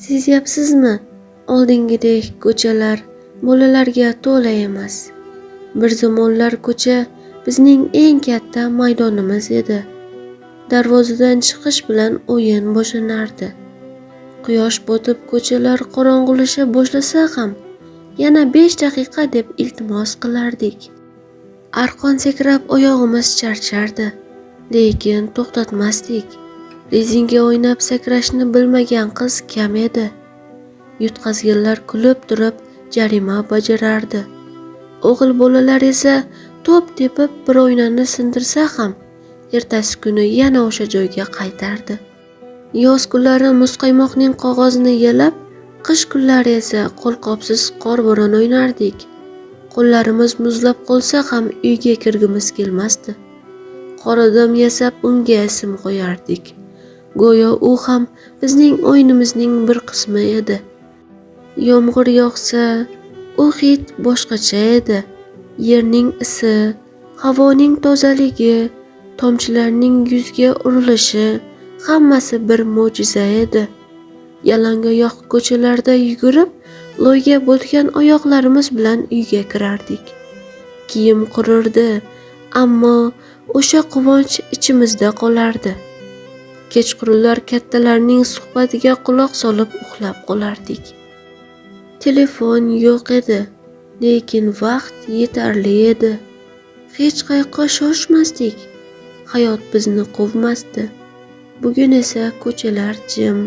Sezyapsizmi, oldingidek ko'chalar bolalarga to'la emas. Bir zamonlar ko'cha bizning eng katta maydonimiz edi. Darvozadan chiqish bilan o'yin boshlanardi. Quyosh botib ko'chalar qorong'ilasha boshlasa ham yana 5 daqiqa deb iltimos qilardik. Arqon sakrab oyog'imiz charchardi, lekin to'xtatmasdik. Rezinga o'ynab sakrashni bilmagan qiz kam edi. Yutqazganlar kulib turib jarima bajarardi. O'g'il bolalar esa to'p tepib bir oynani sindirsa ham ertasi kuni yana o'sha joyga qaytardi. Yoz kunlari muzqaymoqning qog'ozini yalab, qish kunlari esa qo'lqopsiz qorbo'ron o'ynardik. Qo'llarimiz muzlab qolsa ham uyga kirgimiz kelmasdi. Qor odam yasab unga ism qo'yardik. Go'yo u ham bizning o'yinimizning bir qismi edi. Yomg'ir yog'sa, u hid boshqacha edi. Yerning isi, havoning tozaligi, tomchilarning yuzga urilishi hammasi bir mo'jiza edi. Yalangoyoq ko'chalarda yugurib, loyga botgan oyoqlarimiz bilan uyga kirardik. Kiyim qurirdi, ammo o'sha quvonch ichimizda qolardi. Kechqurunlar kattalarning suhbatiga quloq solib uxlab qolardik. Telefon yo'q edi, lekin vaqt yetarli edi. Hech qayoqqa shoshmasdik. Hayot bizni quvmasdi. Bugun esa ko'chalar jim.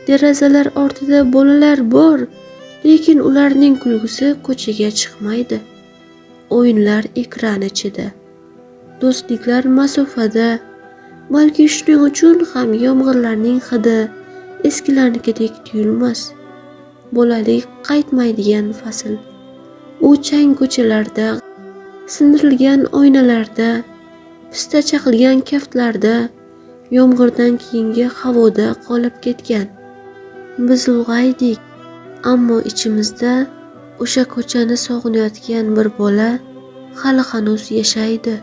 Derazalar ortida bolalar bor, lekin ularning kulgusi ko'chaga chiqmaydi. O'yinlar ekran ichida. Do'stliklar masofada. Balki shuning uchun ham yomg'irlarning hidi eskilarnikidek tuyulmas. Bolalik qaytmaydigan fasl. U chang ko'chalarda, sindirilgan oynalarda, pista chaqilgan kaftlarda, yomg'irdan keyingi havoda qolib ketgan. Biz ulg'aydik, ammo ichimizda o'sha ko'chani sog'inayotgan bir bola hali hanuz yashaydi.